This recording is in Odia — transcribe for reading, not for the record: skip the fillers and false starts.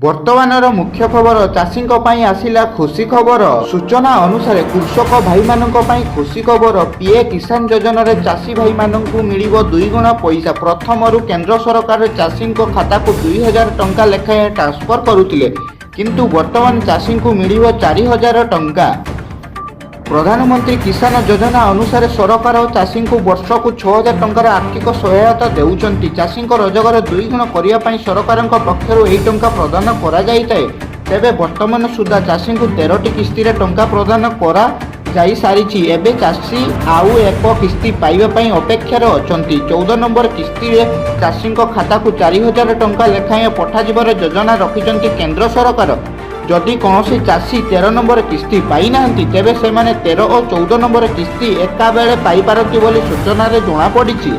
ବର୍ତ୍ତମାନର ମୁଖ୍ୟ ଖବର, ଚାଷୀଙ୍କ ପାଇଁ ଆସିଲା ଖୁସି ଖବର। ସୂଚନା ଅନୁସାରେ, କୃଷକ ଭାଇମାନଙ୍କ ପାଇଁ ଖୁସି ଖବର। ପିଏମ୍ କିଷାନ ଯୋଜନାରେ ଚାଷୀ ଭାଇମାନଙ୍କୁ ମିଳିବ ଦୁଇଗୁଣା ପଇସା। ପ୍ରଥମରୁ କେନ୍ଦ୍ର ସରକାର ଚାଷୀଙ୍କ ଖାତାକୁ 2000 ଟଙ୍କା ଲେଖାଏଁ ଟ୍ରାନ୍ସଫର କରୁଥିଲେ, କିନ୍ତୁ ବର୍ତ୍ତମାନ ଚାଷୀଙ୍କୁ ମିଳିବ 4000 ଟଙ୍କା। ପ୍ରଧାନମନ୍ତ୍ରୀ କିଷାନ ଯୋଜନା ଅନୁସାରେ ସରକାର ଚାଷୀଙ୍କୁ ବର୍ଷକୁ 6000 ଟଙ୍କାର ଆର୍ଥିକ ସହାୟତା ଦେଉଛନ୍ତି। ଚାଷୀଙ୍କ ରୋଜଗାର ଦୁଇଗୁଣ କରିବା ପାଇଁ ସରକାରଙ୍କ ପକ୍ଷରୁ ଏହି ଟଙ୍କା ପ୍ରଦାନ କରାଯାଇଥାଏ। ତେବେ ବର୍ତ୍ତମାନ ସୁଦ୍ଧା ଚାଷୀଙ୍କୁ 13ଟି କିସ୍ତିରେ ଟଙ୍କା ପ୍ରଦାନ କରାଯାଇସାରିଛି। ଏବେ ଚାଷୀ ଆଉ ଏକ କିସ୍ତି ପାଇବା ପାଇଁ ଅପେକ୍ଷାରେ ଅଛନ୍ତି। 14 ନମ୍ବର କିସ୍ତିରେ ଚାଷୀଙ୍କ ଖାତାକୁ 4000 ଟଙ୍କା ଲେଖାଏଁ ପଠାଯିବାର ଯୋଜନା ରଖିଛନ୍ତି କେନ୍ଦ୍ର ସରକାର। ଯଦି କୌଣସି ଚାଷୀ 13 ନମ୍ବର କିସ୍ତି ପାଇନାହାନ୍ତି, ତେବେ ସେମାନେ 13 ଓ 14 ନମ୍ବର କିସ୍ତି ଏକାବେଳେ ପାଇପାରନ୍ତି ବୋଲି ସୂଚନାରେ ଜଣାପଡ଼ିଛି।